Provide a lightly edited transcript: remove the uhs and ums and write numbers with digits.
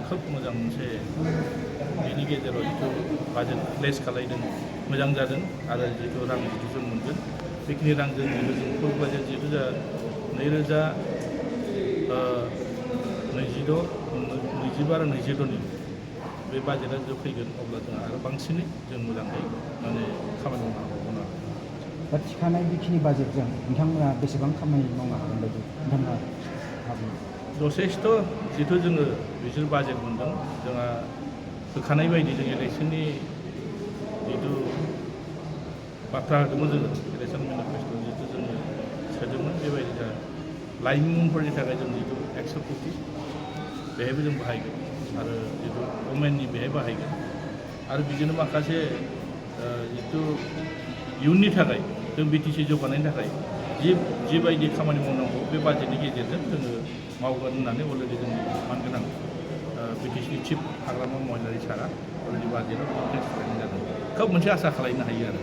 खोब मोजां मोनसे बेनि गेजेराव जिथु बाजेट प्लेस खालायदों मोजां जादों आरो जिथु रां जिथु जों मोनगोन बेखिनि रांजों जिथु जों फुल बाजेट जिथु जा 2025 आरो 26नि बे बाजेटआ जो फैगोन अब्ला जों आरो बांसिनै जों मोजाङै माने खामानि मावनो हाबावगोन आरो दा थिखानाय बेखिनि बाजेटजों नोंथांमोना बेसेबां खामानि मावनो हागोन बायदि नोंथाङा भाबो? जथेस्थ' जिथु जोङो बिसोर बाजेट मोनदों जोंहा होखानाय बायदि जों इलेक्सननि जिथु बाथ्रा होदोंमोन जोङो इलेक्सन मेनिफेस्ट'आव जिथु जोङो सोदोंमोन बेबायदि दा लाइमोनफोरनि थाखाय जों जिथु 100 कोटि बेहायबो जों बाहायगोन आरो जिथु वमेननि बेहाय बाहायगोन आरो बिदिनो माखासे जिथु इयुननि थाखाय जों बिटिसि जौगानायनि थाखाय जिबायदि खामानि मावनांगौ बे बाजेटनि गेजेरजों जोङो मावगोन होननानै अलरेडि जोंनि मानगोनां बिटिसिनि चिफ हाग्रामा महिलारि सारा अलरेडि बाजेटआव प्लेस खालामनाय जादों खोब मोनसे आसा खालामनो हायो आरो